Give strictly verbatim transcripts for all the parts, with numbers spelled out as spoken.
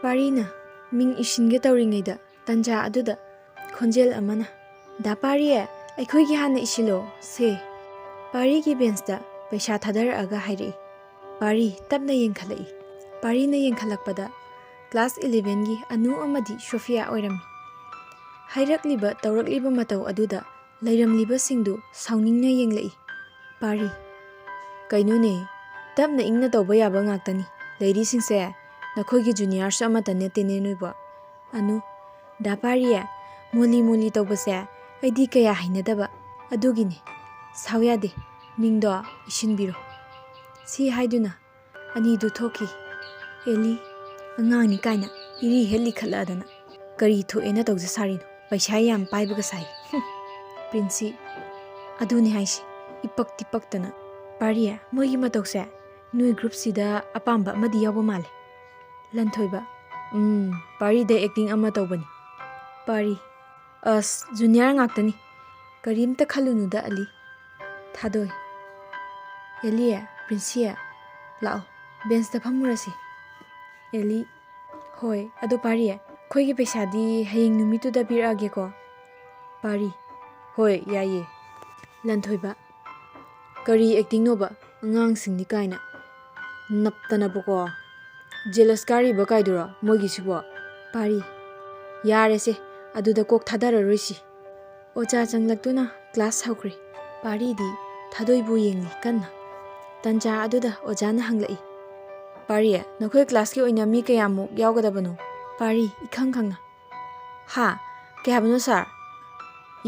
ꯄꯥꯔꯤꯅ ꯃꯤꯡ ꯏꯁꯤꯟꯒꯦ ꯇꯧꯔꯤꯉꯩꯗ ꯇꯟꯖꯥ ꯑꯗꯨꯗ ꯈꯣꯟꯖꯦꯜ ꯑꯃꯅ, "ꯗꯥ ꯄꯥꯔꯤ, ꯑꯩꯈꯣꯏꯒꯤ ꯍꯥꯟꯅ ꯏꯁꯤꯜꯂꯣ ꯁꯦ꯫" ꯄꯥꯔꯤꯒꯤ ꯕꯦꯟꯁꯇ ꯄꯩꯁꯥ ꯊꯥꯗꯔꯛꯑꯒ ꯍꯥꯏꯔꯛꯏ꯫ ꯄꯥꯔꯤ ꯇꯞꯅ ꯌꯦꯡꯈꯠꯂꯛꯏ꯫ ꯄꯥꯔꯤꯅ ꯌꯦꯡꯈꯠꯂꯛꯄꯗ ꯀ꯭ꯂꯥꯁ ꯏꯂꯦꯚꯦꯟꯒꯤ ꯑꯅꯨ ꯑꯃꯗꯤ ꯁꯣꯐꯤꯌꯥ ꯑꯣꯏꯔꯝꯃꯤ꯫ ꯍꯥꯏꯔꯛꯂꯤꯕ ꯇꯧꯔꯛꯂꯤꯕ ꯃꯇꯧ ꯑꯗꯨꯗ ꯂꯩꯔꯝꯂꯤꯕꯁꯤꯡꯗꯨ ꯁꯥꯎꯅꯤꯡꯅ ꯌꯦꯡꯂꯛꯏ꯫ ꯄꯥꯔꯤ, "ꯀꯩꯅꯣꯅꯦ, ꯇꯞꯅ ꯏꯪꯅ ꯇꯧꯕ ꯌꯥꯕ ꯉꯥꯛꯇꯅꯤ꯫ ꯂꯩꯔꯤꯁꯤꯡꯁꯦ ꯅꯈꯣꯏꯒꯤ ꯖꯨꯅꯤꯌꯔꯁꯨ ꯑꯃꯠꯇ ꯅꯠꯇꯦꯅꯦ ꯅꯣꯏꯕꯣ꯫" ꯑꯅꯨ, "ꯗꯥ ꯄꯥꯔꯤ, ꯃꯣꯂꯤ ꯃꯣꯂꯤ ꯇꯧꯕꯁꯦ ꯑꯩꯗꯤ ꯀꯌꯥ ꯍꯩꯅꯗꯕ꯫ ꯑꯗꯨꯒꯤꯅꯦ꯫ ꯁꯥꯎ ꯌꯥꯗꯦ꯫ ꯃꯤꯡꯗꯣ ꯏꯁꯤꯟꯕꯤꯔꯣ꯫" ꯁꯤ ꯍꯥꯏꯗꯨꯅ ꯑꯅꯤꯗꯨ ꯊꯣꯛꯈꯤ꯫ ꯑꯦꯂꯤ, "ꯑꯉꯥꯡꯅꯤ ꯀꯥꯏꯅ ꯏꯔꯤ ꯍꯦꯛ ꯂꯤꯈꯠꯂꯛꯑꯗꯅ ꯀꯔꯤ ꯊꯣꯛꯑꯦꯅ ꯇꯧꯖ ꯁꯥꯔꯤꯅꯣ? ꯄꯩꯁꯥ ꯌꯥꯝ ꯄꯥꯏꯕꯒ ꯁꯥꯏ꯫" ꯍꯨꯝ꯫ ꯄ꯭ꯔꯤꯟꯁꯤ, "ꯑꯗꯨꯅꯤ ꯍꯥꯏꯁꯦ, ꯏꯄꯛꯇꯤ ꯄꯛꯇꯅ꯫ ꯄꯥꯔꯤ, ꯃꯣꯏꯒꯤ ꯃꯇꯧꯁꯦ ꯅꯣꯏ ꯒ꯭ꯔꯨꯞꯁꯤꯗ ꯑꯄꯥꯝꯕ ꯑꯃꯗꯤ ꯌꯥꯎꯕ ꯃꯥꯜꯂꯦ꯫" ꯂꯟꯊꯣꯏꯕ, "ꯎꯝ, ꯄꯥꯔꯤꯗ ꯑꯦꯛꯇꯤꯡ ꯑꯃ ꯇꯧꯕꯅꯤ꯫" ꯄꯥꯔꯤ, "ꯑꯁ, ꯖꯨꯅꯤꯌꯔ ꯉꯥꯛꯇꯅꯤ꯫ ꯀꯔꯤꯝꯇ ꯈꯜꯂꯨꯅꯨꯗ ꯑꯂꯤ꯫" ꯊꯥꯗꯣꯏ, "ꯑꯦꯂꯤ, ꯄ꯭ꯔꯤꯟꯁꯤ, ꯂꯥꯛꯑꯣ, ꯕꯦꯟꯁꯇ ꯐꯝꯃꯨꯔꯁꯤ꯫" ꯑꯦꯂꯤ, "ꯍꯣꯏ, ꯑꯗꯣ ꯄꯥꯔꯤ, ꯑꯩꯈꯣꯏꯒꯤ ꯄꯩꯁꯥꯗꯤ ꯍꯌꯦꯡ ꯅꯨꯃꯤꯠꯇꯨꯗ ꯄꯤꯔꯛꯑꯒꯦꯀꯣ꯫" ꯄꯥꯔꯤ, "ꯍꯣꯏ, ꯌꯥꯏꯌꯦ꯫" ꯂꯟꯊꯣꯏꯕ, "ꯀꯔꯤ ꯑꯦꯛꯇꯤꯡꯅꯣꯕ, ꯑꯉꯥꯡꯁꯤꯡꯅꯤ ꯀꯥꯏꯅ꯫ ꯅꯞꯇꯅꯕꯀꯣ꯫ ꯖꯦꯂꯁ ꯀꯥꯔꯤꯕ ꯀꯥꯏꯗꯨꯔꯣ ꯃꯣꯏꯒꯤꯁꯤꯕꯣ?" ꯄꯥꯔꯤ, "ꯌꯥꯔꯦꯁꯦ, ꯑꯗꯨꯗ ꯀꯣꯛ ꯊꯥꯗꯔꯔꯣꯏꯁꯤ꯫" ꯑꯣꯖꯥ ꯆꯪꯂꯛꯇꯨꯅ ꯀ꯭ꯂꯥꯁ ꯍꯧꯈ꯭ꯔꯦ꯫ ꯄꯥꯔꯤꯗꯤ ꯊꯥꯗꯣꯏꯕꯨ ꯌꯦꯡꯂꯤ ꯀꯟꯅ꯫ ꯇꯟꯖꯥ ꯑꯗꯨꯗ ꯑꯣꯖꯥꯅ ꯍꯪꯂꯛꯏ, "ꯄꯥꯔꯤ, ꯅꯈꯣꯏ ꯀ꯭ꯂꯥꯁꯀꯤ ꯑꯣꯏꯅ ꯃꯤ ꯀꯌꯥꯃꯨꯛ ꯌꯥꯎꯒꯗꯕꯅꯣ?" ꯄꯥꯔꯤ, ꯏꯈꯪ ꯈꯪꯅ, "ꯍꯥ? ꯀꯩ ꯍꯥꯏꯕꯅꯣ ꯁꯥꯔ?"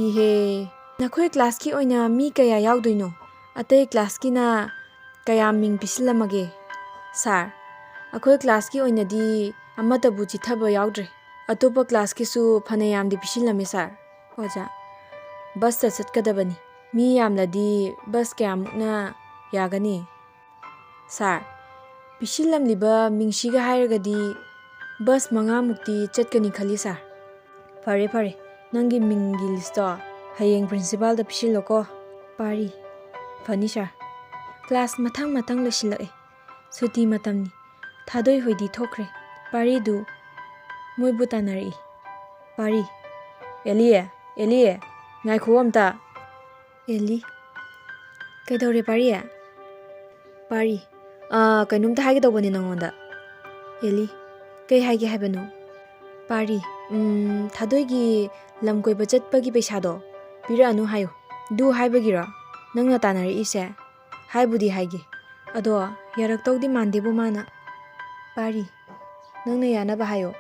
"ꯏꯍꯦ, ꯅꯈꯣꯏ ꯀ꯭ꯂꯥꯁꯀꯤ ꯑꯣꯏꯅ ꯃꯤ ꯀꯌꯥ ꯌꯥꯎꯗꯣꯏꯅꯣ? ꯑꯇꯩ ꯀ꯭ꯂꯥꯁꯀꯤꯅ ꯀꯌꯥꯝ ꯃꯤꯡ ꯄꯤꯁꯤꯜꯂꯝꯃꯒꯦ?" "ꯁꯥꯔ, ꯑꯩꯈꯣꯏ ꯀ꯭ꯂꯥꯁꯀꯤ ꯑꯣꯏꯅꯗꯤ ꯑꯃꯠꯇꯕꯨ ꯆꯤꯊꯕ ꯌꯥꯎꯗ꯭ꯔꯦ꯫ ꯑꯇꯣꯞꯄ ꯀ꯭ꯂꯥꯁꯀꯤꯁꯨ ꯐꯅꯌꯥꯝꯗꯤ ꯄꯤꯁꯤꯜꯂꯝꯃꯦ ꯁꯥꯔ꯫" ꯑꯣꯖꯥ, "ꯕꯁꯇ ꯆꯠꯀꯗꯕꯅꯤ꯫ ꯃꯤ ꯌꯥꯝꯂꯗꯤ ꯕꯁ ꯀꯌꯥꯃꯨꯛꯅ ꯌꯥꯒꯅꯤ?" "ꯁꯥꯔ, ꯄꯤꯁꯤꯜꯂꯝꯂꯤꯕ ꯃꯤꯡꯁꯤꯒ ꯍꯥꯏꯔꯒꯗꯤ ꯕꯁ ꯃꯉꯥꯃꯨꯛꯇꯤ ꯆꯠꯀꯅꯤ ꯈꯜꯂꯤ ꯁꯥꯔ꯫" "ꯐꯔꯦ, ꯐꯔꯦ, ꯅꯪꯒꯤ ꯃꯤꯡꯒꯤ ꯂꯤꯁꯇꯣ ꯍꯌꯦꯡ ꯄ꯭ꯔꯤꯟꯁꯤꯄꯥꯜꯗ ꯄꯤꯁꯤꯜꯂꯣꯀꯣ꯫" ꯄꯥꯔꯤ, "ꯐꯅꯤ ꯁꯥꯔ꯫" ꯀ꯭ꯂꯥꯁ ꯃꯊꯪ ꯃꯊꯪ ꯂꯣꯏꯁꯤꯜꯂꯛꯑꯦ꯫ ꯁꯨꯇꯤ ꯃꯇꯝꯅꯤ꯫ ꯊꯥꯗꯣꯏ ꯍꯣꯏꯗꯤ ꯊꯣꯛꯈ꯭ꯔꯦ꯫ ꯄꯥꯔꯤꯗꯨ ꯃꯣꯏꯕꯨ ꯇꯥꯟꯅꯔꯛꯏ꯫ ꯄꯥꯔꯤ, "ꯑꯦꯂꯤ, ꯑꯦꯂꯤ, ꯉꯥꯏꯈꯣ ꯑꯝꯇ꯫" "ꯑꯦꯂꯤ? ꯀꯩꯗꯧꯔꯦ ꯄꯥꯔꯤ?" ꯄꯥꯔꯤ, "ꯑꯥ, ꯀꯩꯅꯣꯝꯇ ꯍꯥꯏꯒꯦ ꯇꯧꯕꯅꯦ ꯅꯉꯣꯟꯗ꯫" ꯑꯦꯂꯤ, "ꯀꯩ ꯍꯥꯏꯒꯦ ꯍꯥꯏꯕꯅꯣ?" ꯄꯥꯔꯤ, "ꯎꯝ, ꯊꯥꯗꯣꯏꯒꯤ ꯂꯝ ꯀꯣꯏꯕ ꯆꯠꯄꯒꯤ ꯄꯩꯁꯥꯗꯣ ꯄꯤꯔꯛꯑꯅꯨ ꯍꯥꯏꯌꯨ꯫ ꯑꯗꯨ ꯍꯥꯏꯕꯒꯤꯔꯣ ꯅꯪꯅ ꯇꯥꯟꯅꯔꯛꯏꯁꯦ? ꯍꯥꯏꯕꯨꯗꯤ ꯍꯥꯏꯒꯦ꯫ ꯑꯗꯣ ꯌꯥꯔꯛꯇꯧꯗꯤ ꯃꯥꯟꯗꯦꯕꯣ ꯃꯥꯅ꯫" ꯄꯥꯔꯤ, "ꯅꯪꯅ ꯌꯥꯅꯕ ꯍꯥꯏꯌꯣ꯫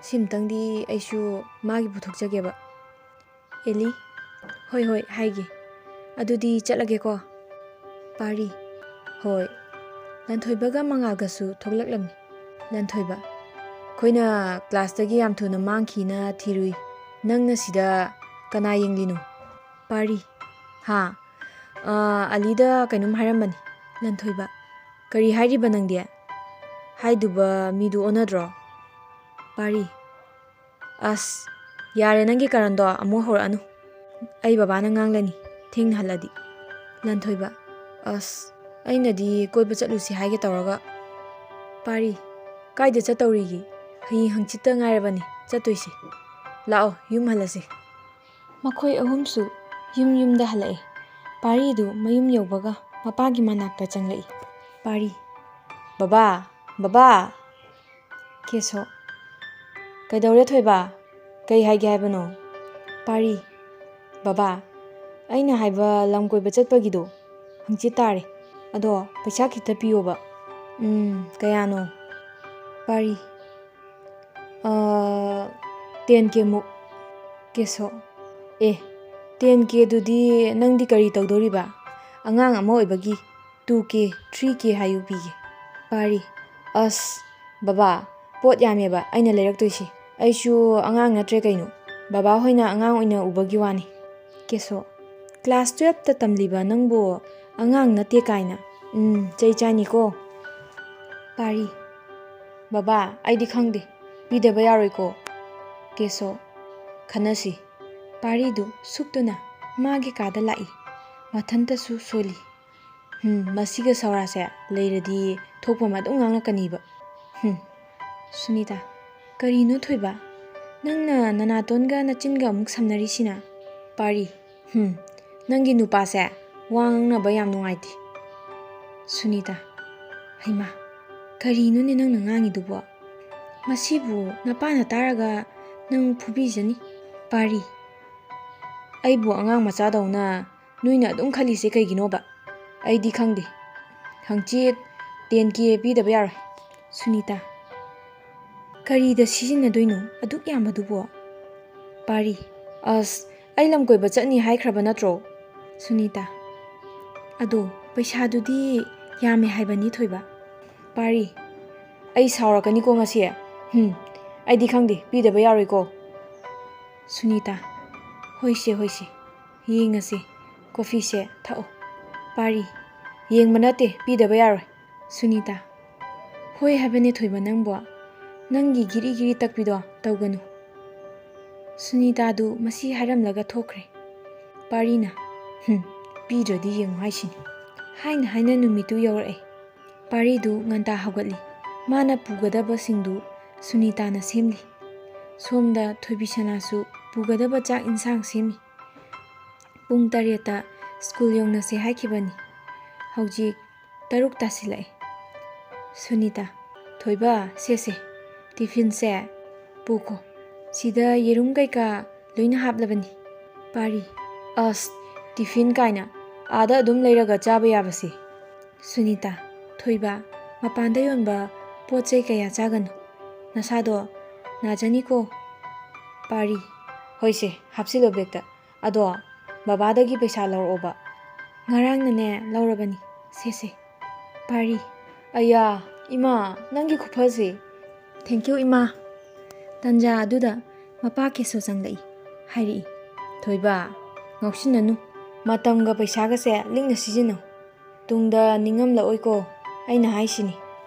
ꯁꯤꯝꯇꯪꯗꯤ ꯑꯩꯁꯨ ꯃꯥꯒꯤ ꯄꯨꯊꯣꯛꯆꯒꯦꯕ꯫" ꯑꯦꯂꯤ, "ꯍꯣꯏ, ꯍꯣꯏ, ꯍꯥꯏꯒꯦ꯫ ꯑꯗꯨꯗꯤ ꯆꯠꯂꯒꯦꯀꯣ꯫" ꯄꯥꯔꯤ, "ꯍꯣꯏ꯫" ꯂꯟꯊꯣꯏꯕꯒ ꯃꯉꯥꯜꯒꯁꯨ ꯊꯣꯛꯂꯛꯂꯝꯃꯤ꯫ ꯂꯟꯊꯣꯏꯕ, "ꯑꯩꯈꯣꯏꯅ ꯀ꯭ꯂꯥꯁꯇꯒꯤ ꯌꯥꯝ ꯊꯨꯅ ꯃꯥꯡꯈꯤꯅ ꯊꯤꯔꯨꯏ꯫ ꯅꯪꯅ ꯁꯤꯗ ꯀꯅꯥ ꯌꯦꯡꯂꯤꯅꯣ?" ꯄꯥꯔꯤ, "ꯍꯥ? ꯑꯥ, ꯑꯂꯤꯗ ꯀꯩꯅꯣꯝ ꯍꯥꯏꯔꯝꯕꯅꯤ꯫" ꯂꯟꯊꯣꯏꯕ, "ꯀꯔꯤ ꯍꯥꯏꯔꯤꯕ ꯅꯪꯗꯤ? ꯍꯥꯏꯗꯨꯕ ꯃꯤꯗꯨ ꯑꯣꯟꯅꯗ꯭ꯔꯣ?" ꯄꯥꯔꯤ, "ꯑꯁ, ꯌꯥꯔꯦ, ꯅꯪꯒꯤ ꯀꯔꯟꯗꯣ ꯑꯃꯨꯛ ꯍꯧꯔꯛꯑꯅꯨ꯫ ꯑꯩ ꯕꯕꯥꯅ ꯉꯥꯡꯂꯅꯤ, ꯊꯦꯡꯅ ꯍꯜꯂꯗꯤ꯫" ꯂꯟꯊꯣꯏꯕ, "ꯑꯁ, ꯑꯩꯅꯗꯤ ꯀꯣꯏꯕ ꯆꯠꯂꯨꯁꯤ ꯍꯥꯏꯒꯦ ꯇꯧꯔꯒ꯫" ꯄꯥꯔꯤ, "ꯀꯥꯏꯗ ꯆꯠꯇꯧꯔꯤꯒꯦ? ꯍꯌꯦꯡ ꯍꯪꯆꯤꯠꯇ ꯉꯥꯏꯔꯕꯅꯤ ꯆꯠꯇꯣꯏꯁꯦ꯫ ꯂꯥꯛꯑꯣ, ꯌꯨꯝ ꯍꯜꯂꯁꯤ꯫" ꯃꯈꯣꯏ ꯑꯍꯨꯝꯁꯨ ꯌꯨꯝ ꯌꯨꯝꯗ ꯍꯜꯂꯛꯏ꯫ ꯄꯥꯔꯤꯗꯨ ꯃꯌꯨꯝ ꯌꯧꯕꯒ ꯃꯄꯥꯒꯤ ꯃꯅꯥꯛꯇ ꯆꯪꯂꯛꯏ꯫ ꯄꯥꯔꯤ, "ꯕꯕꯥ, ꯕꯕꯥ!" ꯀꯦꯁꯣ, "ꯀꯩꯗꯧꯔꯦ ꯊꯣꯏꯕ? ꯀꯩ ꯍꯥꯏꯒꯦ ꯍꯥꯏꯕꯅꯣ?" ꯄꯥꯔꯤ, "ꯕꯕꯥ, ꯑꯩꯅ ꯍꯥꯏꯕ ꯂꯝ ꯀꯣꯏꯕ ꯆꯠꯄꯒꯤꯗꯣ ꯍꯪꯆꯤꯠ ꯇꯥꯔꯦ꯫ ꯑꯗꯣ ꯄꯩꯁꯥ ꯈꯤꯇ ꯄꯤꯌꯣꯕ꯫" "ꯎꯝ, ꯀꯌꯥꯅꯣ?" ꯄꯥꯔꯤ, "ꯑꯥ, ꯇꯦꯟ ꯀꯦ ꯃꯨꯛ꯫" ꯀꯦꯁꯣ, "ꯑꯦ, ꯇꯦꯟ ꯀꯦꯗꯨꯗꯤ ꯅꯪꯗꯤ ꯀꯔꯤ ꯇꯧꯗꯣꯔꯤꯕ? ꯑꯉꯥꯡ ꯑꯃ ꯑꯣꯏꯕꯒꯤ ꯇꯨ ꯀꯦ, ꯊ꯭ꯔꯤ ꯀꯦ ꯍꯥꯏꯌꯨ ꯄꯤꯒꯦ꯫" ꯄꯥꯔꯤ, "ꯑꯁ, ꯕꯕꯥ, ꯄꯣꯠ ꯌꯥꯝꯃꯦꯕ ꯑꯩꯅ ꯂꯩꯔꯛꯇꯣꯏꯁꯦ꯫ ꯑꯩꯁꯨ ꯑꯉꯥꯡ ꯅꯠꯇ꯭ꯔꯦ ꯀꯩꯅꯣ꯫ ꯕꯕꯥ ꯍꯣꯏꯅ ꯑꯉꯥꯡ ꯑꯣꯏꯅ ꯎꯕꯒꯤ ꯋꯥꯅꯤ꯫" ꯀꯦꯁꯣ, "ꯀ꯭ꯂꯥꯁ ꯇꯨꯌꯦꯜꯞꯇ ꯇꯝꯂꯤꯕ ꯅꯪꯕꯨ ꯑꯉꯥꯡ ꯅꯠꯇꯦ ꯀꯥꯏꯅ꯫ ꯎꯝ, ꯆꯩ ꯆꯥꯅꯤꯀꯣ꯫" ꯄꯥꯔꯤ, "ꯕꯕꯥ, ꯑꯩꯗꯤ ꯈꯪꯗꯦ꯫ ꯄꯤꯗꯕ ꯌꯥꯔꯣꯏꯀꯣ꯫" ꯀꯦꯁꯣ, "ꯈꯟꯅꯁꯤ꯫" ꯄꯥꯔꯤꯗꯨ ꯁꯨꯛꯇꯨꯅ ꯃꯥꯒꯤ ꯀꯥꯗ ꯂꯥꯛꯏ꯫ ꯃꯊꯟꯇꯁꯨ ꯁꯣꯜꯂꯤ꯫ "ꯍꯨꯝ, ꯃꯁꯤꯒ ꯁꯧꯔꯥꯁꯦ ꯂꯩꯔꯗꯤ ꯊꯣꯛꯄ ꯑꯃ ꯑꯗꯨꯝ ꯉꯥꯡꯂꯛꯀꯅꯤꯕ꯫ ꯍꯨꯝ, ꯁꯨꯅꯤꯇꯥ, ꯀꯔꯤꯅꯣ ꯊꯣꯏꯕ? ꯅꯪꯅ ꯅꯅꯥꯇꯣꯟꯒ ꯅꯆꯤꯟꯒ ꯑꯃꯨꯛ ꯁꯝꯅꯔꯤꯁꯤꯅ? ꯄꯥꯔꯤ, ꯍꯨꯝ, ꯅꯪꯒꯤ ꯅꯨꯄꯥꯁꯦ ꯋꯥ ꯉꯥꯡꯅꯕ ꯌꯥꯝ ꯅꯨꯡꯉꯥꯏꯇꯦ꯫ ꯁꯨꯅꯤꯇꯥ, ꯍꯩꯃꯥ, ꯀꯔꯤꯅꯣꯅꯦ ꯅꯪꯅ ꯉꯥꯡꯉꯤꯗꯨꯕꯣ? ꯃꯁꯤꯕꯨ ꯅꯄꯥꯅ ꯇꯥꯔꯒ ꯅꯪ ꯐꯨꯕꯤꯖꯅꯤ꯫ ꯄꯥꯔꯤ, ꯑꯩꯕꯨ ꯑꯉꯥꯡ ꯃꯆꯥꯗꯧꯅ ꯅꯣꯏꯅ ꯑꯗꯨꯝ ꯈꯜꯂꯤꯁꯦ ꯀꯩꯒꯤꯅꯣꯕ? ꯑꯩꯗꯤ ꯈꯪꯗꯦ꯫ ꯍꯪꯆꯤꯠ ꯇꯦꯟ ꯀꯦ ꯄꯤꯗꯕ ꯌꯥꯔꯣꯏ꯫ ꯁꯨꯅꯤꯇꯥ, ꯀꯔꯤꯗ ꯁꯤꯖꯤꯟꯅꯗꯣꯏꯅꯣ ꯑꯗꯨꯛ ꯌꯥꯝꯕꯗꯨꯕꯣ? ꯄꯥꯔꯤ, ꯑꯁ, ꯑꯩ ꯂꯝ ꯀꯣꯏꯕ ꯆꯠꯅꯤ ꯍꯥꯏꯈ꯭ꯔꯕ ꯅꯠꯇ꯭ꯔꯣ? ꯁꯨꯅꯤꯇꯥ, ꯑꯗꯣ ꯄꯩꯁꯥꯗꯨꯗꯤ ꯌꯥꯝꯃꯦ ꯍꯥꯏꯕꯅꯤ ꯊꯣꯏꯕ꯫ ꯄꯥꯔꯤ, ꯑꯩ ꯁꯥꯎꯔꯛꯀꯅꯤꯀꯣ ꯉꯁꯤ꯫ ꯍꯨꯝ, ꯑꯩꯗꯤ ꯈꯪꯗꯦ, ꯄꯤꯗꯕ ꯌꯥꯔꯣꯏꯀꯣ꯫ ꯁꯨꯅꯤꯇꯥ, ꯍꯣꯏꯁꯦ, ꯍꯣꯏꯁꯦ, ꯌꯦꯡꯉꯁꯦ, ꯀꯣꯐꯤꯁꯦ ꯊꯛꯑꯣ꯫ ꯄꯥꯔꯤ, ꯌꯦꯡꯕ ꯅꯠꯇꯦ, ꯄꯤꯗꯕ ꯌꯥꯔꯣꯏ꯫ ꯁꯨꯅꯤꯇꯥ, ꯍꯣꯏ ꯍꯥꯏꯕꯅꯦ ꯊꯣꯏꯕ ꯅꯪꯕꯣ, ꯅꯪꯒꯤ ꯒꯤꯔꯤ ꯒꯤꯔꯤ ꯇꯛꯄꯤꯗꯣ ꯇꯧꯒꯅꯨ꯫ ꯁꯨꯅꯤꯇꯥꯗꯨ ꯃꯁꯤ ꯍꯥꯏꯔꯝꯂꯒ ꯊꯣꯛꯈ꯭ꯔꯦ꯫ ꯄꯥꯔꯤꯅ, ꯍꯨꯝ, ꯄꯤꯗ꯭ꯔꯗꯤ ꯌꯦꯡꯉꯨ ꯍꯥꯏꯁꯤꯅꯤ꯫ ꯍꯥꯏꯅ ꯍꯥꯏꯅ ꯅꯨꯃꯤꯠꯇꯨ ꯌꯧꯔꯛꯑꯦ꯫ ꯄꯥꯔꯤꯗꯨ ꯉꯟꯇꯥ ꯍꯧꯒꯠꯂꯤ꯫ ꯃꯥꯅ ꯄꯨꯒꯗꯕꯁꯤꯡꯗꯨ ꯁꯨꯅꯤꯇꯥꯅ ꯁꯦꯝꯂꯤ꯫ ꯁꯣꯝꯗ ꯊꯣꯏꯕꯤꯁꯅꯥꯁꯨ ꯄꯨꯒꯗꯕ ꯆꯥꯛ ꯏꯟꯁꯥꯡ ꯁꯦꯝꯃꯤ꯫ ꯄꯨꯡ ꯇꯔꯦꯠꯇ ꯁ꯭ꯀꯨꯜ ꯌꯧꯅꯁꯦ ꯍꯥꯏꯈꯤꯕꯅꯤ꯫ ꯍꯧꯖꯤꯛ ꯇꯔꯨꯛ ꯇꯥꯁꯤꯜꯂꯛꯑꯦ꯫ ꯁꯨꯅꯤꯇꯥ, ꯊꯣꯏꯕ, ꯁꯦꯁꯦ, ꯇꯤꯐꯤꯟꯁꯦ ꯄꯨꯈꯣ꯫ ꯁꯤꯗ ꯌꯦꯔꯨꯝ ꯀꯩꯀꯥ ꯂꯣꯏꯅ ꯍꯥꯞꯂꯕꯅꯤ꯫ ꯄꯥꯔꯤ, ꯑꯁ, ꯇꯤꯐꯤꯟ ꯀꯥꯏꯅ, ꯑꯥꯗ ꯑꯗꯨꯝ ꯂꯩꯔꯒ ꯆꯥꯕ ꯌꯥꯕꯁꯦ꯫ ꯁꯨꯅꯤꯇꯥ, ꯊꯣꯏꯕ, ꯃꯄꯥꯟꯗ ꯌꯣꯟꯕ ꯄꯣꯠ ꯆꯩ ꯀꯌꯥ ꯆꯥꯒꯅꯨ꯫ ꯅꯁꯥꯗꯣ ꯅꯥꯖꯅꯤꯀꯣ꯫ ꯄꯥꯔꯤ, ꯍꯣꯏꯁꯦ, ꯍꯥꯞꯆꯤꯜꯂꯣ ꯕꯦꯛꯇ꯫ ꯑꯗꯣ ꯕꯕꯥꯗꯒꯤ ꯄꯩꯁꯥ ꯂꯧꯔꯛꯑꯣꯕ꯫ ꯉꯔꯥꯡꯅꯅꯦ ꯂꯧꯔꯕꯅꯤ꯫ ꯁꯦꯁꯦ꯫ ꯄꯥꯔꯤ, ꯑꯌꯥ, ꯏꯃꯥ, ꯅꯪꯒꯤ ꯈꯨꯐꯁꯦ꯫ Thank you, ꯏꯃꯥ꯫ ꯇꯟꯖꯥ ꯑꯗꯨꯗ ꯃꯄꯥ ꯀꯦꯁꯣ ꯆꯪꯂꯛꯏ꯫ ꯍꯥꯏꯔꯛꯏ, ꯊꯣꯏꯕ, ꯉꯥꯎꯁꯤꯟꯅꯅꯨ꯫ ꯃꯇꯝꯒ ꯄꯩꯁꯥꯒꯁꯦ ꯂꯤꯛꯅ ꯁꯤꯖꯤꯟꯅꯧ꯫ ꯇꯨꯡꯗ ꯅꯤꯡꯉꯝꯂꯛꯑꯣꯏꯀꯣ, ꯑꯩꯅ ꯍꯥꯏꯁꯤꯅꯤ꯫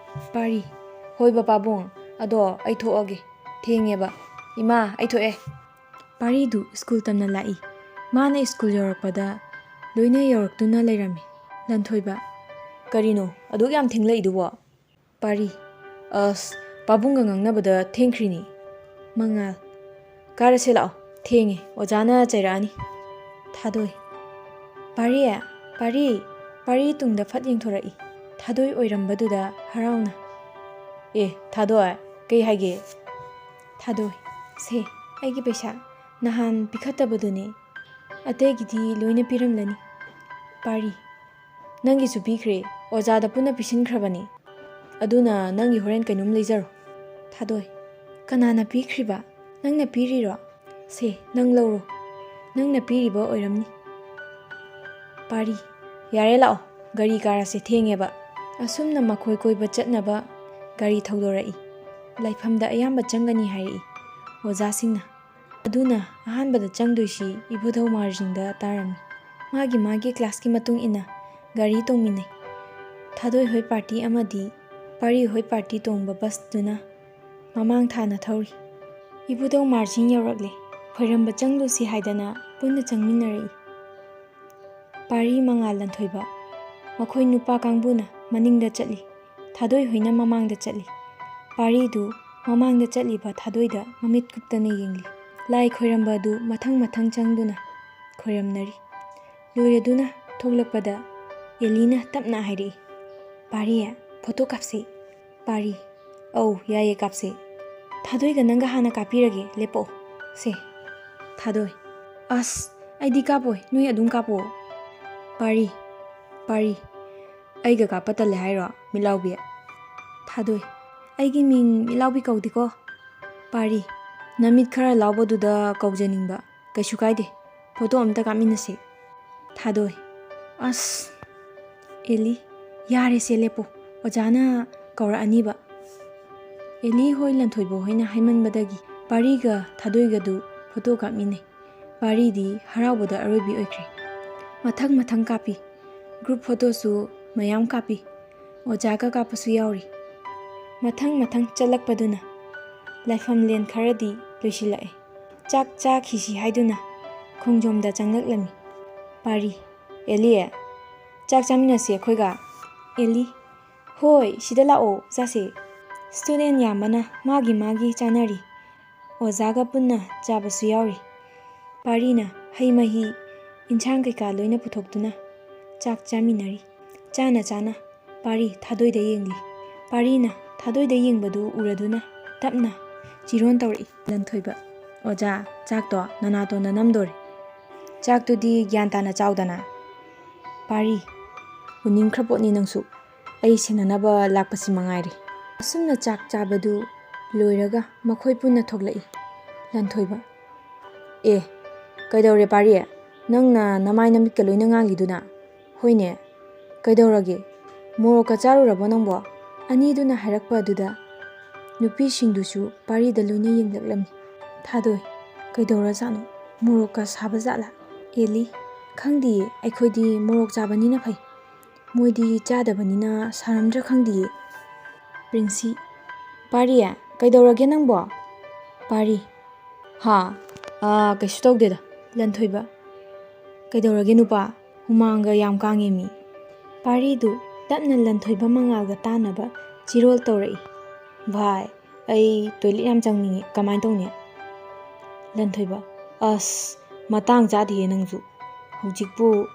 ꯄꯥꯔꯤ, ꯍꯣꯏꯕ ꯄꯥꯕꯨꯡ, ꯑꯗꯣ ꯑꯩ ꯊꯣꯛꯑꯒꯦ꯫ ꯊꯦꯡꯉꯦꯕ꯫ ꯏꯃꯥ, ꯑꯩ ꯊꯣꯛꯑꯦ꯫ ꯄꯥꯔꯤꯗꯨ ꯁ꯭ꯀꯨꯜ ꯇꯝꯅ ꯂꯥꯛꯏ꯫ ꯃꯥꯅ ꯁ꯭ꯀꯨꯜ ꯌꯧꯔꯛꯄꯗ ꯂꯣꯏꯅ ꯌꯧꯔꯛꯇꯨꯅ ꯂꯩꯔꯝꯃꯤ꯫ ꯂꯟꯊꯣꯏꯕ, ꯀꯔꯤꯅꯣ ꯑꯗꯨꯛ ꯌꯥꯝ ꯊꯦꯡꯂꯛꯏꯗꯨꯕꯣ? ꯄꯥꯔꯤ, ꯑꯁ, ꯄꯥꯕꯨꯡꯒ ꯉꯥꯡꯅꯕꯗ ꯊꯦꯡꯈ꯭ꯔꯤꯅꯤ꯫ ꯃꯉꯥꯜ, ꯀꯥꯔꯁꯦ ꯂꯥꯛꯑꯣ, ꯊꯦꯡꯉꯦ, ꯑꯣꯖꯥꯅ ꯆꯩꯔꯛꯑꯅꯤ꯫ ꯊꯥꯗꯣꯏ, ꯄꯥꯔꯤ, ꯄꯥꯔꯤ, ꯄꯥꯔꯤ ꯇꯨꯡꯗ ꯐꯠ ꯌꯦꯡꯊꯣꯔꯛꯏ꯫ ꯊꯥꯗꯣꯏ ꯑꯣꯏꯔꯝꯕꯗꯨꯗ ꯍꯔꯥꯎꯅ, ꯑꯦ ꯊꯥꯗꯣꯏ, ꯀꯩ ꯍꯥꯏꯒꯦ? ꯊꯥꯗꯣꯏ, ꯁꯦ, ꯑꯩꯒꯤ ꯄꯩꯁꯥ ꯅꯍꯥꯟ ꯄꯤꯈꯠꯇꯕꯗꯨꯅꯦ, ꯑꯇꯩꯒꯤꯗꯤ ꯂꯣꯏꯅ ꯄꯤꯔꯝꯂꯅꯤ꯫ ꯄꯥꯔꯤ, ꯅꯪꯒꯤꯁꯨ ꯄꯤꯈ꯭ꯔꯦ, ꯑꯣꯖꯥꯗ ꯄꯨꯟꯅ ꯄꯤꯁꯤꯟꯈ꯭ꯔꯕꯅꯤ꯫ ꯑꯗꯨꯅ ꯅꯪꯒꯤ ꯍꯣꯔꯦꯟ ꯀꯩꯅꯣꯝ ꯂꯩꯖꯔꯣ꯫ ꯊꯥꯗꯣꯏ, ꯀꯅꯥꯅ ꯄꯤꯈ꯭ꯔꯤꯕ? ꯅꯪꯅ ꯄꯤꯔꯤꯔꯣ? ꯁꯦ, ꯅꯪ ꯂꯧꯔꯣ, ꯅꯪꯅ ꯄꯤꯔꯤꯕ ꯑꯣꯏꯔꯝꯅꯤ꯫ ꯄꯥꯔꯤ, ꯌꯥꯔꯦ ꯂꯥꯛꯑꯣ, ꯒꯥꯔꯤ ꯀꯥꯔꯁꯦ, ꯊꯦꯡꯉꯦꯕ꯫ ꯑꯁꯨꯝꯅ ꯃꯈꯣꯏ ꯀꯣꯏꯕ ꯆꯠꯅꯕ ꯒꯥꯔꯤ ꯊꯧꯗꯣꯔꯛꯏ꯫ ꯂꯥꯏꯐꯝꯗ ꯑꯌꯥꯝꯕ ꯆꯪꯒꯅꯤ ꯍꯥꯏꯔꯛꯏ ꯑꯣꯖꯥꯁꯤꯡꯅ꯫ ꯑꯗꯨꯅ ꯑꯍꯥꯟꯕꯗ ꯆꯪꯗꯣꯏꯁꯤ ꯏꯕꯨꯙꯧ ꯃꯥꯔꯖꯤꯡꯗ ꯇꯥꯔꯝꯃꯤ꯫ ꯃꯥꯒꯤ ꯃꯥꯒꯤ ꯀ꯭ꯂꯥꯁꯀꯤ ꯃꯇꯨꯡ ꯏꯟꯅ ꯒꯥꯔꯤ ꯇꯣꯡꯃꯤꯟꯅꯩ꯫ ꯊꯥꯗꯣꯏ ꯍꯣꯏ ꯄꯥꯔꯇꯤ ꯑꯃꯗꯤ ꯄꯥꯔꯤ ꯍꯣꯏ ꯄꯥꯔꯇꯤ ꯇꯣꯡꯕ ꯕꯁꯇꯨꯅ ꯃꯃꯥꯡ ꯊꯥꯅ ꯊꯧꯔꯤ꯫ ꯏꯕꯨꯙꯧ ꯃꯥꯔꯖꯤꯡ ꯌꯧꯔꯛꯂꯦ꯫ ꯈꯣꯏꯔꯝꯕ ꯆꯪꯂꯨꯁꯤ ꯍꯥꯏꯗꯅ ꯄꯨꯟꯅ ꯆꯪꯃꯤꯟꯅꯔꯛꯏ꯫ ꯄꯥꯔꯤ, ꯃꯉꯥꯜ, ꯂꯟꯊꯣꯏꯕ, ꯃꯈꯣꯏ ꯅꯨꯄꯥ ꯀꯥꯡꯕꯨꯅ ꯃꯅꯤꯡꯗ ꯆꯠꯂꯤ꯫ ꯊꯥꯗꯣꯏ ꯍꯣꯏꯅ ꯃꯃꯥꯡꯗ ꯆꯠꯂꯤ꯫ ꯄꯥꯔꯤꯗꯨ ꯃꯃꯥꯡꯗ ꯆꯠꯂꯤꯕ ꯊꯥꯗꯣꯏꯗ ꯃꯃꯤꯠ ꯀꯨꯞꯇꯅ ꯌꯦꯡꯂꯤ꯫ ꯂꯥꯏ ꯈꯣꯏꯔꯝꯕ ꯑꯗꯨ ꯃꯊꯪ ꯃꯊꯪ ꯆꯪꯗꯨꯅ ꯈꯣꯏꯔꯝꯅꯔꯤ꯫ ꯂꯣꯏꯔꯗꯨꯅ ꯊꯣꯛꯂꯛꯄꯗ ꯑꯦꯂꯤꯅ ꯇꯞꯅ ꯍꯥꯏꯔꯛꯏ, "ꯄꯥꯔꯤ, ꯐꯣꯇꯣ ꯀꯥꯞꯁꯤ꯫" ꯄꯥꯔꯤ, "ꯑꯧ, ꯌꯥꯏꯌꯦ, ꯀꯥꯞꯁꯦ꯫ ꯊꯥꯗꯣꯏꯒ ꯅꯪꯒ ꯍꯥꯟꯅ ꯀꯥꯞꯄꯤꯔꯒꯦ, ꯂꯦꯞꯄꯛꯑꯣ꯫" ꯁꯦ꯫ ꯊꯥꯗꯣꯏ, "ꯑꯁ, ꯑꯩꯗꯤ ꯀꯥꯞꯄꯣꯏ, ꯅꯣꯏ ꯑꯗꯨꯝ ꯀꯥꯞꯄꯣ꯫" ꯄꯥꯔꯤ, ꯄꯥꯔꯤ, "ꯑꯩꯒ ꯀꯥꯞꯄ ꯇꯜꯂꯦ ꯍꯥꯏꯔꯣ, ꯃꯤꯠꯂꯥꯎꯕꯤ?" ꯊꯥꯗꯣꯏ, "ꯑꯩꯒꯤ ꯃꯤꯡ ꯃꯤꯠꯂꯥꯎꯕꯤ ꯀꯧꯗꯦꯀꯣ꯫" ꯄꯥꯔꯤ, "ꯅꯃꯤꯠ ꯈꯔ ꯂꯥꯎꯕꯗꯨꯗ ꯀꯧꯖꯅꯤꯡꯕ꯫ ꯀꯩꯁꯨ ꯀꯥꯏꯗꯦ, ꯐꯣꯇꯣ ꯑꯝꯇ ꯀꯥꯞꯃꯤꯟꯅꯁꯤ꯫" ꯊꯥꯗꯣꯏ, "ꯑꯁ꯫" ꯑꯦꯂꯤ, "ꯌꯥꯔꯦꯁꯦ, ꯂꯦꯞꯄꯣ, ꯑꯣꯖꯥꯅ ꯀꯧꯔꯛꯑꯅꯤꯕ꯫" ꯑꯦꯂꯤ ꯍꯣꯏ, ꯂꯟꯊꯣꯏꯕ ꯍꯣꯏꯅ ꯍꯥꯏꯃꯟꯕꯗꯒꯤ ꯄꯥꯔꯤꯒ ꯊꯥꯗꯣꯏꯒꯗꯨ ꯐꯣꯇꯣ ꯀꯥꯞꯃꯤꯟꯅꯩ꯫ ꯄꯥꯔꯤꯗꯤ ꯍꯔꯥꯎꯕꯗ ꯑꯔꯣꯏꯕꯤ ꯑꯣꯏꯈ꯭ꯔꯦ꯫ ꯃꯊꯪ ꯃꯊꯪ ꯀꯥꯞꯄꯤ꯫ ꯒ꯭ꯔꯨꯞ ꯐꯣꯇꯣꯁꯨ ꯃꯌꯥꯝ ꯀꯥꯞꯄꯤ꯫ ꯑꯣꯖꯥꯒ ꯀꯥꯞꯄꯁꯨ ꯌꯥꯎꯔꯤ꯫ ꯃꯊꯪ ꯃꯊꯪ ꯆꯠꯂꯛꯄꯗꯨꯅ ꯂꯥꯏꯐꯝꯂꯦꯟ ꯈꯔꯗꯤ ꯂꯣꯏꯁꯤꯜꯂꯛꯑꯦ꯫ ꯆꯥꯛ ꯆꯥꯈꯤꯁꯤ ꯍꯥꯏꯗꯨꯅ ꯈꯣꯡꯖꯣꯝꯗ ꯆꯪꯂꯛꯂꯝꯃꯤ꯫ ꯄꯥꯔꯤ, "ꯑꯦꯂꯤ, ꯆꯥꯛ ꯆꯥꯃꯤꯟꯅꯁꯤ ꯑꯩꯈꯣꯏꯒ꯫" ꯑꯦꯂꯤ, "ꯍꯣꯏ, ꯁꯤꯗ ꯂꯥꯛꯑꯣ, ꯆꯥꯁꯦ꯫" ꯁ꯭ꯇꯨꯗꯦꯟ ꯌꯥꯝꯕꯅ ꯃꯥꯒꯤ ꯃꯥꯒꯤ ꯆꯥꯅꯔꯤ꯫ ꯑꯣꯖꯥꯒ ꯄꯨꯟꯅ ꯆꯥꯕꯁꯨ ꯌꯥꯎꯔꯤ꯫ ꯄꯥꯔꯤꯅ ꯍꯩ ꯃꯍꯤ, ꯏꯟꯁꯥꯡ ꯀꯩꯀꯥ ꯂꯣꯏꯅ ꯄꯨꯊꯣꯛꯇꯨꯅ ꯆꯥꯛ ꯆꯥꯃꯤꯟꯅꯔꯤ꯫ ꯆꯥꯅ ꯆꯥꯅ ꯄꯥꯔꯤ ꯊꯥꯗꯣꯏꯗ ꯌꯦꯡꯂꯤ꯫ ꯄꯥꯔꯤꯅ ꯊꯥꯗꯣꯏꯗ ꯌꯦꯡꯕꯗꯨ ꯎꯔꯗꯨꯅ ꯇꯞꯅ ꯆꯤꯔꯣꯟ ꯇꯧꯔꯛꯏ꯫ ꯂꯟꯊꯣꯏꯕ, "ꯑꯣꯖꯥ, ꯆꯥꯛꯇꯣ ꯅꯅꯥꯇꯣꯟꯗ ꯅꯝꯗꯣꯔꯦ꯫ ꯆꯥꯛꯇꯨꯗꯤ ꯒ꯭ꯌꯥꯟ ꯇꯥꯅ ꯆꯥꯎꯗꯅ꯫" ꯄꯥꯔꯤ, "ꯎꯅꯤꯡꯈ꯭ꯔ ꯄꯣꯠꯅꯤ ꯅꯪꯁꯨ꯫ ꯑꯩ ꯁꯦꯟꯅꯅꯕ ꯂꯥꯛꯄꯁꯤ ꯃꯉꯥꯏꯔꯦ꯫" ꯑꯁꯨꯝꯅ ꯆꯥꯛ ꯆꯥꯕꯗꯨ ꯂꯣꯏꯔꯒ ꯃꯈꯣꯏ ꯄꯨꯟꯅ ꯊꯣꯛꯂꯛꯏ꯫ ꯂꯟꯊꯣꯏꯕ, "ꯑꯦ, ꯀꯩꯗꯧꯔꯦ ꯄꯥꯔꯤ? ꯅꯪꯅ ꯅꯃꯥꯏ ꯅꯃꯤꯠꯀ ꯂꯣꯏꯅ ꯉꯥꯡꯂꯤꯗꯨꯅ?" "ꯍꯣꯏꯅꯦ, ꯀꯩꯗꯧꯔꯒꯦ? ꯃꯣꯔꯣꯛꯀ ꯆꯥꯔꯨꯔꯕꯣ ꯅꯪꯕꯣ?" ꯑꯅꯤꯗꯨꯅ ꯍꯥꯏꯔꯛꯄ ꯑꯗꯨꯗ ꯅꯨꯄꯤꯁꯤꯡꯗꯨꯁꯨ ꯄꯥꯔꯤꯗ ꯂꯣꯏꯅ ꯌꯦꯡꯂꯛꯂꯝꯃꯤ꯫ "ꯊꯥꯗꯣꯏ, ꯀꯩꯗꯧꯔꯖꯥꯠꯅꯣ? ꯃꯣꯔꯣꯛꯀ ꯁꯥꯕ ꯖꯥꯠꯂꯥ?" ꯑꯦꯂꯤ, "ꯈꯪꯗꯤꯌꯦ, ꯑꯩꯈꯣꯏꯗꯤ ꯃꯣꯔꯣꯛ ꯆꯥꯕꯅꯤꯅ ꯐꯩ꯫ ꯃꯣꯏꯗꯤ ꯆꯥꯗꯕꯅꯤꯅ ꯁꯥꯔꯝꯗ꯭ꯔꯥ ꯈꯪꯗꯤꯌꯦ꯫" ꯄ꯭ꯔꯤꯟꯁꯤ, "ꯄꯥꯔꯤ, ꯀꯩꯗꯧꯔꯒꯦ ꯅꯪꯕꯣ?" ꯄꯥꯔꯤ, "ꯍꯥ? ꯑꯥ, ꯀꯩꯁꯨ ꯇꯧꯗꯦꯗ꯫" ꯂꯟꯊꯣꯏꯕ, "ꯀꯩꯗꯧꯔꯒꯦ ꯅꯨꯄꯥ? ꯍꯨꯃꯥꯡꯒ ꯌꯥꯝ ꯀꯥꯡꯉꯦ ꯃꯤ꯫" ꯄꯥꯔꯤꯗꯨ ꯇꯞꯅ ꯂꯟꯊꯣꯏꯕ ꯃꯉꯥꯜꯒ ꯇꯥꯟꯅꯕ ꯆꯤꯔꯣꯜ ꯇꯧꯔꯛꯏ꯫ "ꯚꯥꯏ, ꯑꯩ ꯇꯣꯏꯂꯦꯠ ꯌꯥꯝ ꯆꯪꯅꯤꯡꯉꯤ, ꯀꯃꯥꯏꯅ ꯇꯧꯅꯤ?" ꯂꯟꯊꯣꯏꯕ, "ꯑꯁ, ꯃꯇꯥꯡ ꯆꯥꯗꯦꯍꯦ ꯅꯪꯁꯨ꯫ ꯍꯧꯖꯤꯛꯄꯨ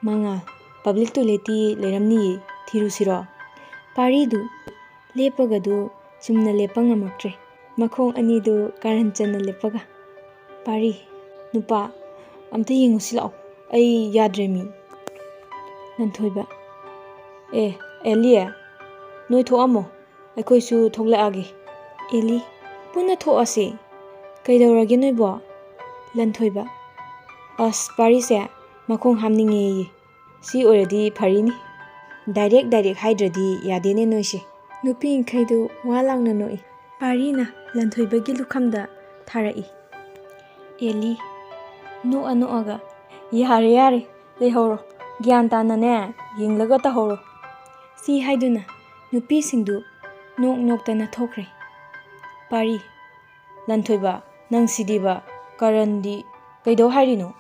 ꯃꯉꯥꯜ, ꯄꯕ꯭ꯂꯤꯛ ꯇꯣꯏꯂꯦꯠꯇꯤ ꯂꯩꯔꯝꯅꯤꯌꯦ, ꯊꯤꯔꯨꯁꯤꯔꯣ?" ꯄꯥꯔꯤꯗꯨ ꯂꯦꯞꯄꯒꯗꯨ ꯆꯨꯝꯅ ꯂꯦꯞꯄ ꯉꯝꯃꯛꯇ꯭ꯔꯦ꯫ ꯃꯈꯣꯡ ꯑꯅꯤꯗꯨ ꯀꯥꯔꯟ ꯆꯟꯅ ꯂꯦꯞꯄꯒ, "ꯄꯥꯔꯤ, ꯅꯨꯄꯥ, ꯑꯝꯇ ꯌꯦꯡꯉꯨꯁꯤ ꯂꯥꯛꯑꯣ, ꯑꯩ ꯌꯥꯗ꯭ꯔꯦ ꯃꯤ꯫" ꯂꯟꯊꯣꯏꯕ, "ꯑꯦ, ꯑꯦꯂꯤ, ꯅꯣꯏ ꯊꯣꯛꯑꯝꯃꯣ, ꯑꯩꯈꯣꯏꯁꯨ ꯊꯣꯛꯂꯛꯑꯒꯦ꯫" ꯑꯦꯂꯤ, "ꯄꯨꯟꯅ ꯊꯣꯛꯑꯁꯦ, ꯀꯩꯗꯧꯔꯒꯦ ꯅꯣꯏꯕꯣ?" ꯂꯟꯊꯣꯏꯕ, "ꯑꯁ, ꯄꯥꯔꯤꯁꯦ ꯃꯈꯣꯡ ꯍꯥꯝꯅꯤꯡꯉꯦꯌꯦ꯫ ꯁꯤ ꯑꯣꯏꯔꯗꯤ ꯐꯔꯤꯅꯤ꯫ ꯗꯥꯏꯔꯦꯛ ꯗꯥꯏꯔꯦꯛ ꯍꯥꯏꯗ꯭ꯔꯗꯤ ꯌꯥꯗꯦꯅꯦ ꯅꯣꯏꯁꯦ꯫" ꯅꯨꯄꯤꯈꯩꯗꯨ ꯋꯥ ꯂꯥꯎꯅ ꯅꯣꯛꯏ꯫ ꯄꯥꯔꯤꯅ ꯂꯟꯊꯣꯏꯕꯒꯤ ꯂꯨꯈꯝꯗ ꯊꯥꯔꯛꯏ꯫ ꯑꯦꯂꯤ, ꯅꯣꯛꯑ ꯅꯣꯛꯑꯒ, "ꯌꯥꯔꯦ, ꯌꯥꯔꯦ, ꯂꯩꯍꯧꯔꯣ, ꯒ꯭ꯌꯥꯟ ꯇꯥꯅꯅꯦ, ꯌꯦꯡꯂꯒ ꯇꯧꯍꯧꯔꯣ꯫" ꯁꯤ ꯍꯥꯏꯗꯨꯅ ꯅꯨꯄꯤꯁꯤꯡꯗꯨ ꯅꯣꯛ ꯅꯣꯛꯇꯅ ꯊꯣꯛꯈ꯭ꯔꯦ꯫ ꯄꯥꯔꯤ, "ꯂꯟꯊꯣꯏꯕ, ꯅꯪ ꯁꯤꯗꯤꯕ, ꯀꯔꯟꯗꯤ ꯀꯩꯗꯧ ꯍꯥꯏꯔꯤꯅꯣ?"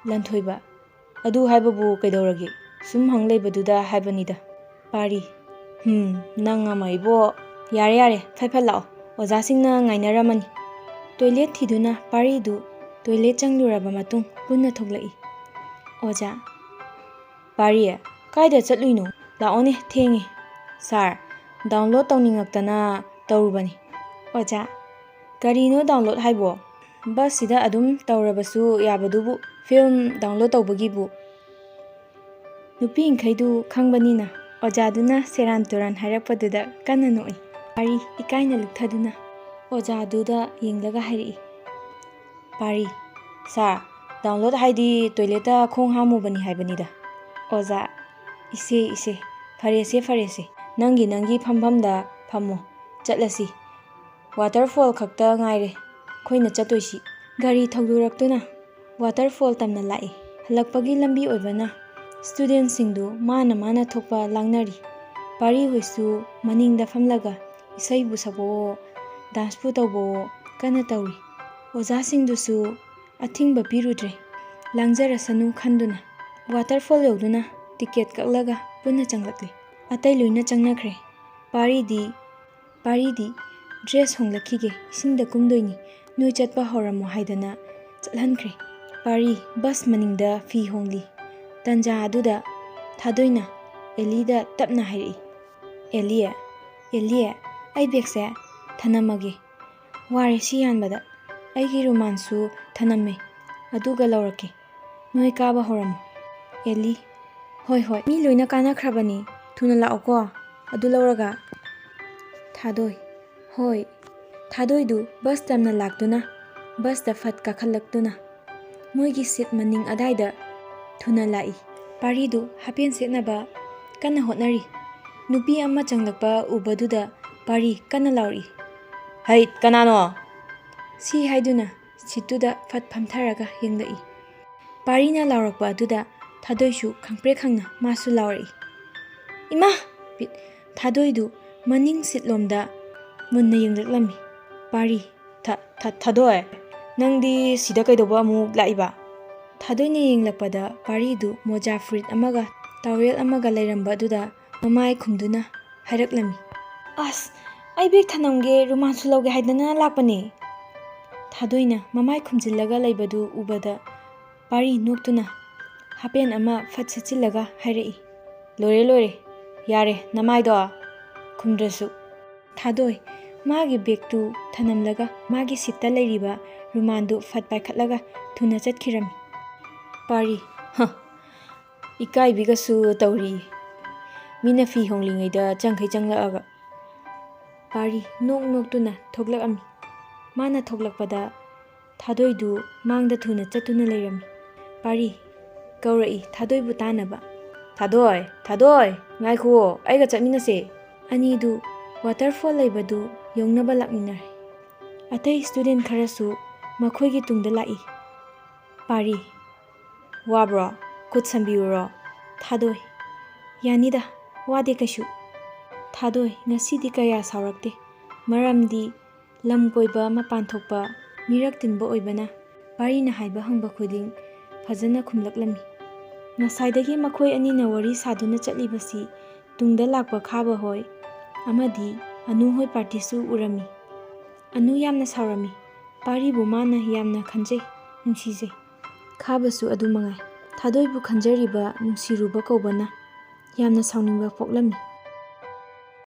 ꯂꯟꯊꯣꯏꯕ, "ꯑꯗꯨ ꯍꯥꯏꯕꯕꯨ ꯀꯩꯗꯧꯔꯒꯦ? ꯁꯨꯝ ꯍꯪ ꯂꯩꯕꯗꯨꯗ ꯍꯥꯏꯕꯅꯤꯗ꯫" ꯄꯥꯔꯤ, "ꯍꯝ, ꯅꯪ ꯑꯃ ꯏꯕꯣ꯫ ꯌꯥꯔꯦ, ꯌꯥꯔꯦ, ꯐꯠ ꯐꯠ ꯂꯥꯛꯑꯣ꯫ ꯑꯣꯖꯥꯁꯤꯡꯅ ꯉꯥꯏꯅꯔꯝꯃꯅꯤ꯫" ꯇꯣꯏꯂꯦꯠ ꯊꯤꯗꯨꯅ ꯄꯥꯔꯤꯗꯨ ꯇꯣꯏꯂꯦꯠ ꯆꯪꯂꯨꯔꯕ ꯃꯇꯨꯡ ꯄꯨꯟꯅ ꯊꯣꯛꯂꯛꯏ꯫ ꯑꯣꯖꯥ: "ꯄꯥꯔꯤ, ꯀꯥꯏꯗ ꯆꯠꯂꯨꯏꯅꯣ? ꯂꯥꯛꯑꯣꯅꯦ, ꯊꯦꯡꯉꯦ꯫" "ꯁꯥꯔ, ꯗꯥꯎꯟꯂꯣꯗ ꯇꯧꯅꯤꯡꯉꯛꯇꯅ ꯇꯧꯔꯨꯕꯅꯤ꯫" ꯑꯣꯖꯥ: "ꯀꯔꯤꯅꯣ ꯗꯥꯎꯟꯂꯣꯗ ꯍꯥꯏꯕꯣ? ꯕꯁꯁꯤꯗ ꯑꯗꯨꯝ ꯇꯧꯔꯕꯁꯨ ꯌꯥꯕꯗꯨꯕꯨ, ꯐꯤꯂꯝ ꯗꯥꯎꯟꯂꯣꯗ ꯇꯧꯕꯒꯤꯕꯨ?" ꯅꯨꯄꯤꯈꯩꯗꯨ ꯈꯪꯕꯅꯤꯅ ꯑꯣꯖꯥꯗꯨꯅ ꯁꯦꯔꯥꯟ ꯇꯨꯔꯥꯟ ꯍꯥꯏꯔꯛꯄꯗꯨꯗ ꯀꯟꯅ ꯅꯣꯛꯏ꯫ ꯄꯥꯔꯤ ꯏꯀꯥꯏꯅ ꯂꯨꯞꯊꯗꯨꯅ ꯑꯣꯖꯥꯗꯨꯗ ꯌꯦꯡꯂꯒ ꯍꯥꯏꯔꯛꯏ꯫ ꯄꯥꯔꯤ: "ꯁꯥꯔ, ꯗꯥꯎꯟꯂꯣꯗ ꯍꯥꯏꯗꯤ ꯇꯣꯏꯂꯦꯠꯇ ꯈꯣꯡ ꯍꯥꯝꯃꯨꯕꯅꯤ ꯍꯥꯏꯕꯅꯤꯗ꯫" ꯑꯣꯖꯥ: "ꯏꯁꯦ, ꯏꯁꯦ, ꯐꯔꯦꯁꯦ, ꯐꯔꯦꯁꯦ, ꯅꯪꯒꯤ, ꯅꯪꯒꯤ ꯐꯝꯐꯝꯗ ꯐꯝꯃꯣ, ꯆꯠꯂꯁꯤ꯫ ꯋꯥꯇꯔꯐꯣꯜ ꯈꯛꯇ ꯉꯥꯏꯔꯦ ꯑꯩꯈꯣꯏꯅ ꯆꯠꯇꯣꯏꯁꯤ꯫" ꯒꯥꯔꯤ ꯊꯧꯗꯣꯔꯛꯇꯨꯅ ꯋꯥꯇꯔꯐꯣꯜ ꯇꯝꯅ ꯂꯥꯛꯏ꯫ ꯍꯜꯂꯛꯄꯒꯤ ꯂꯝꯕꯤ ꯑꯣꯏꯕꯅ ꯁ꯭ꯇꯨꯗꯦꯟꯠꯁꯤꯡꯗꯨ ꯃꯥꯅ ꯃꯥꯅ ꯊꯣꯛꯄ ꯂꯥꯡꯅꯔꯤ꯫ ꯄꯥꯔꯤ ꯍꯣꯏꯁꯨ ꯃꯅꯤꯡꯗ ꯐꯝꯂꯒ ꯏꯁꯩꯕꯨ ꯁꯛꯄꯋꯣ, ꯗꯥꯟꯁꯄꯨ ꯇꯧꯕꯋꯣ ꯀꯟꯅ ꯇꯧꯔꯤ꯫ ꯑꯣꯖꯥꯁꯤꯡꯗꯨꯁꯨ ꯑꯊꯤꯡꯕ ꯄꯤꯔꯨꯗ꯭ꯔꯦ, ꯂꯥꯡꯖꯔꯁꯅꯨ ꯈꯟꯗꯨꯅ꯫ ꯋꯥꯇꯔꯐꯣꯜ ꯌꯧꯗꯨꯅ ꯇꯤꯀꯦꯠ ꯀꯛꯂꯒ ꯄꯨꯟꯅ ꯆꯪꯂꯛꯂꯤ꯫ ꯑꯇꯩ ꯂꯣꯏꯅ ꯆꯪꯅꯈ꯭ꯔꯦ꯫ ꯄꯥꯔꯤꯗꯤ, ꯄꯥꯔꯤꯗꯤ ꯗ꯭ꯔꯦꯁ ꯍꯣꯡꯂꯛꯈꯤꯒꯦ, ꯏꯁꯤꯡꯗ ꯀꯨꯝꯗꯣꯏꯅꯤ, ꯅꯣꯏ ꯆꯠꯄ ꯍꯧꯔꯝꯃꯣ ꯍꯥꯏꯗꯅ ꯆꯠꯍꯟꯈ꯭ꯔꯦ꯫ ꯄꯥꯔꯤ ꯕꯁ ꯃꯅꯤꯡꯗ ꯐꯤ ꯍꯣꯡꯂꯤ꯫ ꯇꯟꯖꯥ ꯑꯗꯨꯗ ꯊꯥꯗꯣꯏꯅ ꯑꯦꯂꯤꯗ ꯇꯞꯅ ꯍꯥꯏꯔꯛꯏ, "ꯑꯦꯂꯤ, ꯑꯦꯂꯤ, ꯑꯩ ꯕꯦꯒꯁꯦ ꯊꯅꯝꯃꯒꯦ꯫ ꯋꯥꯔꯦ ꯁꯤ ꯌꯥꯟꯕꯗ꯫ ꯑꯩꯒꯤ ꯔꯨꯃꯥꯟꯁꯨ ꯊꯅꯝꯃꯦ, ꯑꯗꯨꯒ ꯂꯧꯔꯛꯀꯦ꯫ ꯅꯣꯏ ꯀꯥꯕ ꯍꯧꯔꯝꯃꯣ꯫" ꯑꯦꯂꯤ: "ꯍꯣꯏ, ꯍꯣꯏ, ꯃꯤ ꯂꯣꯏꯅ ꯀꯥꯅꯈ꯭ꯔꯕꯅꯤ, ꯊꯨꯅ ꯂꯥꯛꯑꯣꯀꯣ, ꯑꯗꯨ ꯂꯧꯔꯒ꯫" ꯊꯥꯗꯣꯏ: "ꯍꯣꯏ꯫" ꯊꯥꯗꯣꯏꯗꯨ ꯕꯁ ꯇꯝꯅ ꯂꯥꯛꯇꯨꯅ ꯕꯁꯇ ꯐꯠ ꯀꯥꯈꯠꯂꯛꯇꯨꯅ ꯃꯣꯏꯒꯤ ꯁꯤꯠ ꯃꯅꯤꯡ ꯑꯗꯥꯏꯗ ꯊꯨꯅ ꯂꯥꯛꯏ꯫ ꯄꯥꯔꯤꯗꯨ ꯍꯥꯄꯦꯟ ꯁꯦꯠꯅꯕ ꯀꯟꯅ ꯍꯣꯠꯅꯔꯤ꯫ ꯅꯨꯄꯤ ꯑꯃ ꯆꯪꯂꯛꯄ ꯎꯕꯗꯨꯗ ꯄꯥꯔꯤ ꯀꯟꯅ ꯂꯥꯎꯔꯛꯏ, "ꯍꯩꯠ, ꯀꯅꯥꯅꯣ?" ꯁꯤ ꯍꯥꯏꯗꯨꯅ ꯁꯤꯠꯇꯨꯗ ꯐꯠ ꯐꯝꯊꯔꯒ ꯌꯦꯡꯂꯛꯏ꯫ ꯄꯥꯔꯤꯅ ꯂꯥꯎꯔꯛꯄ ꯑꯗꯨꯗ ꯊꯥꯗꯣꯏꯁꯨ ꯈꯪꯄ꯭ꯔꯦꯛ ꯈꯪꯅ ꯃꯥꯁꯨ ꯂꯥꯎꯔꯛꯏ꯫ "ꯏꯃꯥ!" ꯄꯤ-, ꯊꯥꯗꯣꯏꯗꯨ ꯃꯅꯤꯡ ꯁꯤꯠꯂꯣꯝꯗ ꯃꯨꯟꯅ ꯌꯦꯡꯂꯛꯂꯝꯃꯤ꯫ ꯄꯥꯔꯤ: "ꯊ-, ꯊ-, ꯊꯥꯗꯣꯏ, ꯅꯪꯗꯤ ꯁꯤꯗ ꯀꯩꯗꯧꯕ ꯑꯃꯨꯛ ꯂꯥꯛꯏꯕ?" ꯊꯥꯗꯣꯏꯅ ꯌꯦꯡꯂꯛꯄꯗ ꯄꯥꯔꯤꯗꯨ ꯃꯣꯖꯥ ꯐꯨꯔꯤꯠ ꯑꯃꯒ ꯇꯥꯋꯦꯜ ꯑꯃꯒ ꯂꯩꯔꯝꯕ ꯑꯗꯨꯗ ꯃꯃꯥꯏ ꯈꯨꯝꯗꯨꯅ ꯍꯥꯏꯔꯛꯂꯝꯃꯤ꯫ "ꯑꯁ, ꯑꯩ ꯕꯦꯒ ꯊꯅꯝꯒꯦ, ꯔꯨꯃꯥꯜꯁꯨ ꯂꯧꯒꯦ ꯍꯥꯏꯗꯅ ꯂꯥꯛꯄꯅꯦ"꯫ ꯊꯥꯗꯣꯏꯅ ꯃꯃꯥꯏ ꯈꯨꯝꯖꯤꯜꯂꯒ ꯂꯩꯕꯗꯨ ꯎꯕꯗ ꯄꯥꯔꯤ ꯅꯣꯛꯇꯨꯅ ꯍꯥꯄꯦꯟ ꯑꯃ ꯐꯠ ꯁꯦꯠꯆꯤꯜꯂꯒ ꯍꯥꯏꯔꯛꯏ꯫ "ꯂꯣꯏꯔꯦ, ꯂꯣꯏꯔꯦ, ꯌꯥꯔꯦ ꯅꯃꯥꯏꯗꯣ ꯈꯨꯝꯗ꯭ꯔꯁꯨ"꯫ ꯊꯥꯗꯣꯏ ꯃꯥꯒꯤ ꯕꯦꯒꯇꯨ ꯊꯅꯝꯂꯒ ꯃꯥꯒꯤ ꯁꯤꯠꯇ ꯂꯩꯔꯤꯕ ꯔꯨꯃꯥꯜꯗꯨ ꯐꯠ ꯄꯥꯏꯈꯠꯂꯒ ꯊꯨꯅ ꯆꯠꯈꯤꯔꯝꯃꯤ꯫ ꯄꯥꯔꯤ, "ꯍ, ꯏꯀꯥꯏꯕꯤꯒꯁꯨ ꯇꯧꯔꯤ꯫ ꯃꯤꯅ ꯐꯤ ꯍꯣꯡꯂꯤꯉꯩꯗ ꯆꯪꯈꯩ ꯆꯪꯂꯛꯑꯒ"꯫ ꯄꯥꯔꯤ ꯅꯣꯛ ꯅꯣꯛꯇꯨꯅ ꯊꯣꯛꯂꯛꯑꯝꯃꯤ꯫ ꯃꯥꯅ ꯊꯣꯛꯂꯛꯄꯗ ꯊꯥꯗꯣꯏꯗꯨ ꯃꯥꯡꯗ ꯊꯨꯅ ꯆꯠꯇꯨꯅ ꯂꯩꯔꯝꯃꯤ꯫ "ꯄꯥꯔꯤ, ꯀꯧꯔꯛꯏ ꯊꯥꯗꯣꯏꯕꯨ ꯇꯥꯅꯕ꯫ "ꯊꯥꯗꯣꯏ, ꯊꯥꯗꯣꯏ, ꯉꯥꯏꯈꯨꯑꯣ, ꯑꯩꯒ ꯆꯠꯃꯤꯟꯅꯁꯦ"꯫ ꯑꯅꯤꯗꯨ ꯋꯥꯇꯔꯐꯣꯜ ꯂꯩꯕꯗꯨ ꯌꯧꯅꯕ ꯂꯥꯛꯃꯤꯟꯅꯔꯦ꯫ ꯑꯇꯩ ꯁ꯭ꯇꯨꯗꯦꯟ ꯈꯔꯁꯨ ꯃꯈꯣꯏꯒꯤ ꯇꯨꯡꯗ ꯂꯥꯛꯏ꯫ ꯄꯥꯔꯤ, "ꯋꯥꯕ꯭ꯔꯣ? ꯈꯨꯠ ꯁꯝꯕꯤꯌꯨꯔꯣ?" ꯊꯥꯗꯣꯏ, "ꯌꯥꯅꯤꯗ, ꯋꯥꯗꯦ ꯀꯩꯁꯨ"꯫ ꯊꯥꯗꯣꯏ ꯉꯁꯤꯗꯤ ꯀꯌꯥ ꯁꯥꯎꯔꯛꯇꯦ, ꯃꯔꯝꯗꯤ ꯂꯝ ꯀꯣꯏꯕ ꯃꯄꯥꯟ ꯊꯣꯛꯄ ꯃꯤꯔꯛ ꯇꯤꯟꯕ ꯑꯣꯏꯕꯅ ꯄꯥꯔꯤꯅ ꯍꯥꯏꯕ ꯍꯪꯕ ꯈꯨꯗꯤꯡ ꯐꯖꯅ ꯈꯨꯝꯂꯛꯂꯝꯃꯤ꯫ ꯉꯁꯥꯏꯗꯒꯤ ꯃꯈꯣꯏ ꯑꯅꯤꯅ ꯋꯥꯔꯤ ꯁꯥꯗꯨꯅ ꯆꯠꯂꯤꯕꯁꯤ ꯇꯨꯡꯗ ꯂꯥꯛꯄ ꯈꯥꯕ ꯍꯣꯏ ꯑꯃꯗꯤ ꯑꯅꯨ ꯍꯣꯏ ꯄꯥꯔꯇꯤꯁꯨ ꯎꯔꯝꯃꯤ꯫ ꯑꯅꯨ ꯌꯥꯝꯅ ꯁꯥꯎꯔꯝꯃꯤ꯫ ꯄꯥꯔꯤꯕꯨ ꯃꯥꯅ ꯌꯥꯝꯅ ꯈꯟꯖꯩ, ꯅꯨꯡꯁꯤꯖꯩ꯫ ꯈꯥꯕꯁꯨ ꯑꯗꯨ ꯃꯉꯥꯏ꯫ ꯊꯥꯗꯣꯏꯕꯨ ꯈꯟꯖꯔꯤꯕ ꯅꯨꯡꯁꯤꯔꯨꯕ ꯀꯧꯕꯅ ꯌꯥꯝꯅ ꯁꯥꯎꯅꯤꯡꯕ ꯄꯣꯛꯂꯝꯃꯤ꯫